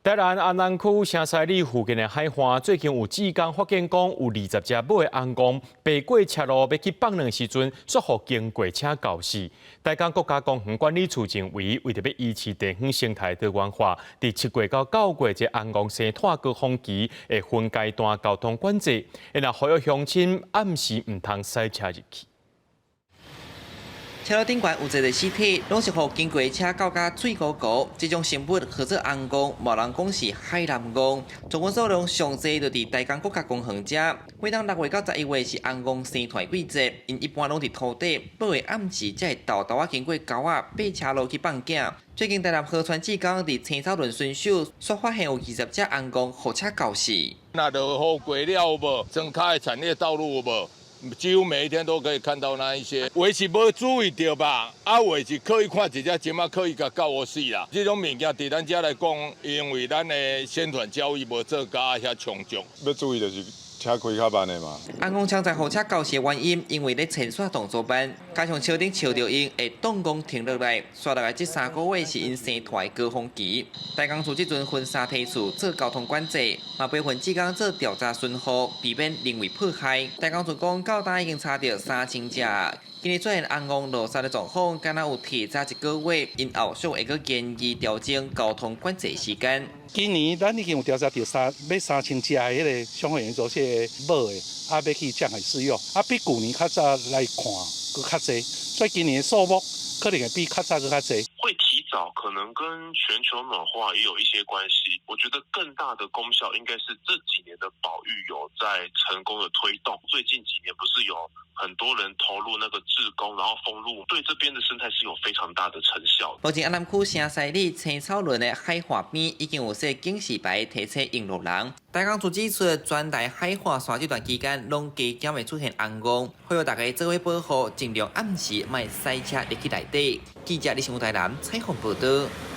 台南安南區城西里附近的海岸，最近有志工發現講有20隻母的甕鵪，爬過赤路欲去放卵時陣，煞予經過車鉤死。台江國家公園管理處認為，為著欲維持地方生態多元化，佇7月到9月這甕鵪生湠高峰期，會分階段交通管制，然後呼籲鄉親暗時毋通駛車入去。車路頂懸有一个屍體，攏是予經過車鉤甲水糊糊。這種生物號做甕鵪，嘛有人講是海南鵪。總共數量上濟就佇台江國家公園遮。每當6月到11月是甕鵪生湠季節，𪜶一般攏佇塗底，母的暗時才會沓沓仔經過溝仔，爬車路去放囝。最近台南河川志工佇青草崙巡守，煞發現有20隻甕鵪予車鉤死。若落雨過了無，增開產業道路無？幾乎每一天都可以看到那一些，有的是無注意著吧，啊，有的是刻意看一隻鳥仔，刻意共鉤予死啦。這種物件佇咱遮來講，因為咱的宣傳教育無做甲遐充足。欲注意就是車開較慢的嘛。甕鵪常在予車鉤死的原因，因為咧遷徙動作慢，加上車頂揤著𪜶會擋講停落來。紲落來這3個月是𪜶生湠的高峰期。台江處這陣分三梯次做交通管制，嘛培訓志工做調查巡護，避免人為破壞。台江處講，到今已經查著3000隻。今年出現甕鵪落殺的狀況，敢若有提早一個月，𪜶後續會閣建議調整交通管制時間。今年咱已經有調查著三欲3000隻的彼个傷害嚴重這个母的，啊欲去降海飼養，啊比舊年較早來看閣較濟，所以今年的數目可能會比較早閣較濟。會提早，可能跟全球暖化也有一些關係。我覺得更大的功效應該是這幾年的保育有在成功的推動。最近幾年不是有很多人投入那個志工，然後封路，對這邊的生態是有非常大的成效。目前安南區城西里青草崙的海岸邊已經有設警示牌提醒用路人。台江處指出，全台海岸線這段期間攏加減會出現甕鵪，呼籲大家做伙保護，盡量暗時莫駛車入去內底。記者李新武台南採訪報導。